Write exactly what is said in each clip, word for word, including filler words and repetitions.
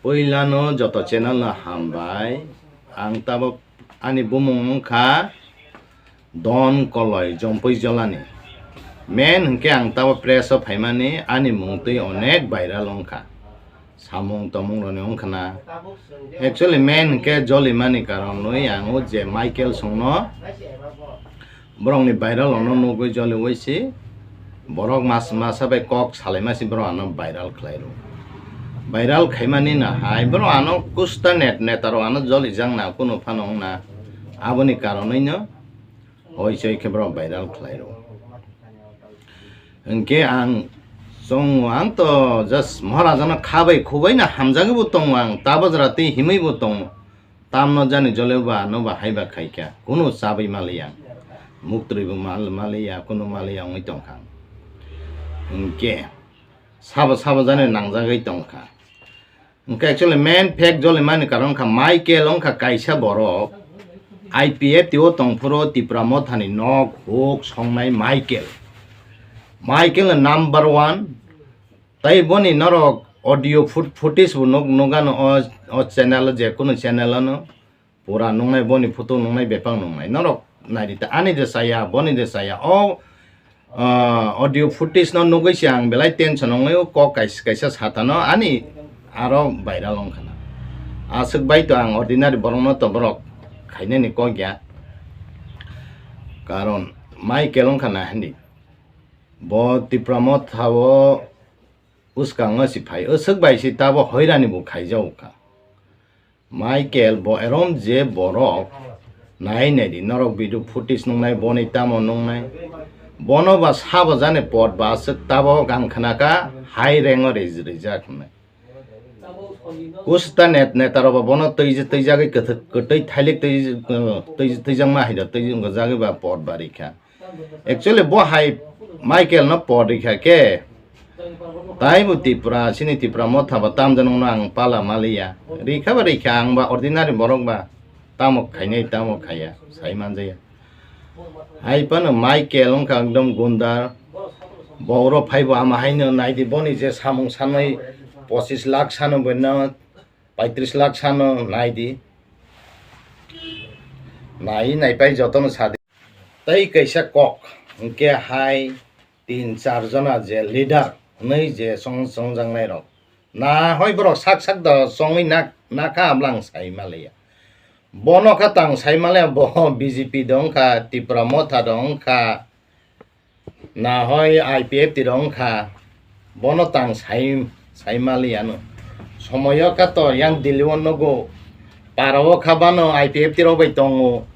Puilano joto channel no hambai. Ang tabuk ani bumung wngkha Don Koloi Jompui Jolani. Main hwnkhe ang tabuk press o phaimani ani mung twi onek viral wngkha. Samung tomung roni wngkha na. Actually main hwnkhe jolimani karon nwi ang o je Michael songno borokni viral ono nugwi joliwi si borok mas masa bai kok salaima si borok ano viral khlai rw. Viral khaimani no hai borok ano kusta net neta rok ano jolijak na kunu phano wng na, aboni karonwi no hoi choi khe borok viral khlai rw. Hwnkhe ang chongo ang to just Maharaja no khabai khubai no hamjagwi bo tongo ang tabajra tei himwi bo tongo. Tamno jani joleo ba ano ba hai ba khaikha, kunu chabwi maliya, muktwrwi bo mal maliya, kunu maliya wngwi tongkha. Hwnkhe sabo sabo jani nangjagwi tongkha. Hwnkhe actually main fact jolimani karon wngkha Michael wngkha kaisa borok I P F T o tongphuru Tipra Mothani nok huk songnai Michael. Michael no number one. Tai boni norok audio foot-, footage bo nuk-, nukgano o, o channel o, je kunu channel ano pura nungnai, boni photo nungnai, bebak nungnai. Norok naidi ta, ani de saya, boni de saya. O, ah, audio footage no nugwi se ang belai tension wngnai, o kok kaisa, kaisa satano ani aro viral wngkha na. Aswk bai to ang ordinary borok no to borok khainani kok ya. Karon Michael wngkha na hindi. Bo Tipra Motha o bwskango si phai, aswk bai si tabo hoirani bo khaijago kha. Michael bo erom je borok nai nai di, norok video footage nungnai, boni tamo nungnai, bono ba sabo jani pot ba aswk tabo ang khna kha high rank o ri-, rijak hinwi. Kusta net-, neta rok ba bono twi-, twijagwi kwthw-, kwtwi thailik twi-, twi-, twijakma hai do, twi-, twijagwi ba pot ba rikha. Actually bo hai Michael no pot rikha khe, taibo Tipra, chini Tipra Motha ba tamjani no ang pala maliya. Rikha ba rikha, ang ba ordinary borok ba tamo khainai tamo khaiya, sai manjaya. Hai phano Michael wngkha ekdom gundar. Bo oro phaibo ama haino naidi, boni je samung sanwi pochis lakh sano boino paitris lakh sano naidi. Nai nai pai jotono sadi. Tei kaisa kok, hwnkhe hai tin char jona je leader hwnwi je chong-, chongjaknai rok. Na hoi borok sak sak da chongwi nak-, nakha abla ang sai maliya. Bono kha tang sai maliya, bo B J P da wngkha, Tipra Motha da wngkha, na hoi I P F T da wngkha, bono tang sai, sai maliya no. Somoyo kha to yang Delhi o nugo, para o kha bano I P F T rok bai tongo.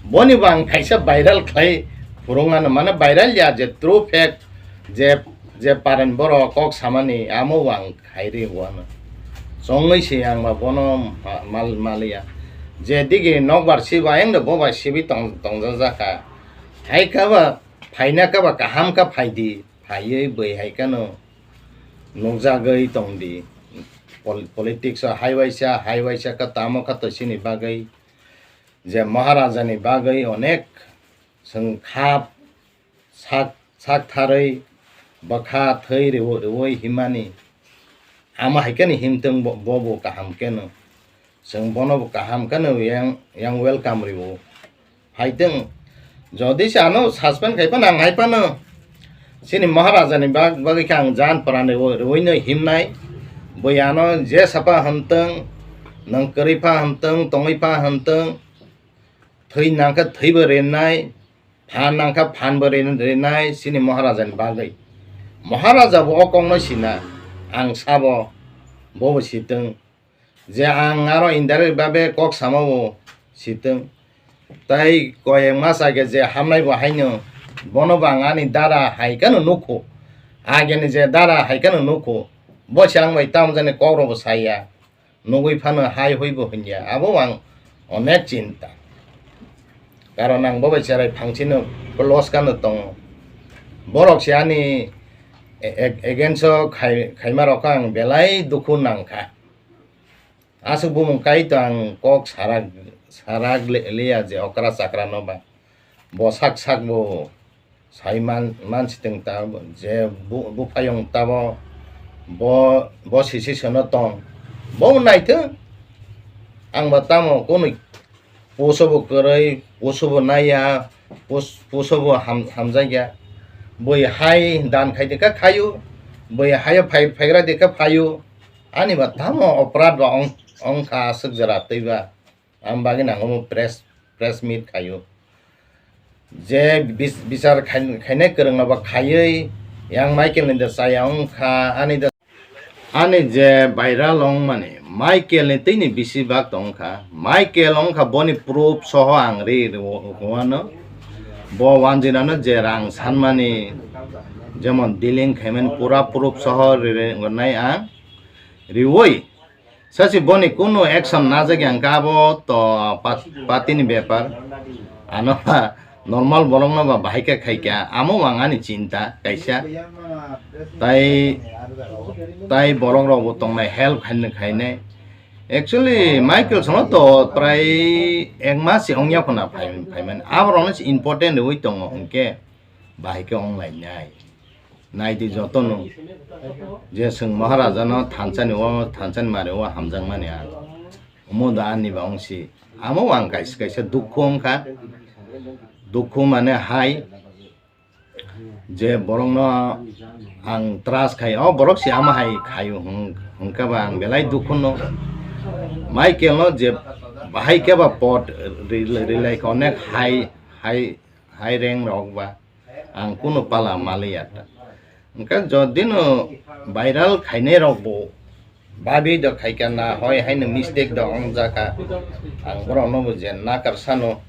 Boni bo ang kaisa viral khlai phurung ano, mane viral ya je true fact, je, je paren borok kok samani amo bo ang khairi wano. Chongwi se ang ba bono ma-, mal-, maliya. Je digi nokbar siba ayang do bo bai sibi tong-, tongjak jakha. Hai kha ba phaina kha ba kaham kha phaidi, phaiwi bwihai kheno nukjagwi tongdi. Pol-, politics o hai waisa, hai waisa kha tamo kha to chini bagwi je Maharaja ni bagwi onek chwng khap sak, sak tharwi bwkha thwi rwi, rwi himani. Amo hai kheno himtwng bo, bo bo kaham kheno. Chwng bono bo kaham kheno yang, yang welcome rwo. Phaitwng, jodi se ano suspend khai phano ang hai phano chini Maharaja ni bag-, bagwi khe ang jan pran rwo, rwino himnai. Bui ano je sapa hantwng, nwng kwrwi pha hantwng, tongwi pha hantwng, thwi nangkha thwibo rinai, phan nangkha phanbo rin-, rinai chini Maharaja ni bagwi. Maharaja bo o kokno sina, ang sabo, bobo sitwng. Je ang aro indirect babe kok sama bo sitwng. Tai koyek mas age je hamnai bo haino, bono bo ang ani dara hai kheno nukho. Ageni je dara hai kheno nukho. Bo se ang bai tamo jani kok rokbo saya. Nugwi phano hai hui bo hinya, abo ang onek chinta. Karon ang bo bai cherai phangchino loss kano tongo. Borok se ani e-, e-, against o khai-, khaima rok ang belai dukhu nangkha. Aswk bumung kai to ang kok sarak, sarak le-, liya je okra chakra no ba. Bo sak sak bo sai man, man sitwng ta je bu-, buphayung tabo bo, bo sisi sono tong. Bo naithok, ang ba tamo kunui puso bo kwrwi, puso bo naiya, pus-, puso bo ham-, hamjakya. Bui hai dan khai dikha khayu, bui hayo phai-, phaigra dikha phayu. Ani ba tamo oprad ba ong-, ongkha aswk jora twiba. Ang bagwi nango press, press meet khayu. Je bis-, bichar khai-, khainai kwrwngno ba khaiwi yang Michael ni de chaya wngkha, ani de, ani je viral wngmani Michael ni twi ni bisi bak tongkha. Michael wngkha boni proof soho ang ri rwano. Bo wanjinano je rang sanmani jemon dealing khaimani pura proof soho ri rwnai ang riwi. Sachi boni kunu action najak yang ka abo to pat-, party ni bepar. Ano ba normal borok no ba bahai khe khai kha. Amo ang ani chinta kaisa. Tai, tai borok rok bo tongnai help khainai khainai. Actually Michael sono to prai ek mas se ongya khuna phai, phai mani. Abo rok no se important wi tongo hwnkhe bahai khe ong lai nai. Naidi jotono je chwng Maharajano thansani o, thansani mari o hamjakmani ang. Omo da ani ba wngsi. Amo ang kaisa kaisa dukhu wngkha. Dukhu mane hai je borokno ang trust khai, o borok si ama hai khaio hwn-, hwnkhe ba ang belai dukhu no. Michael no je bahai khe ba pot ri-, rilai kha onek hai, hai, hai rank rok ba. Ang kunu pala maliya ta. Hwnkhe jodino viral khainai rok bo babi do khaikha na hoi haino mistake do wngjak kha. Ang borok no bo je nakar sano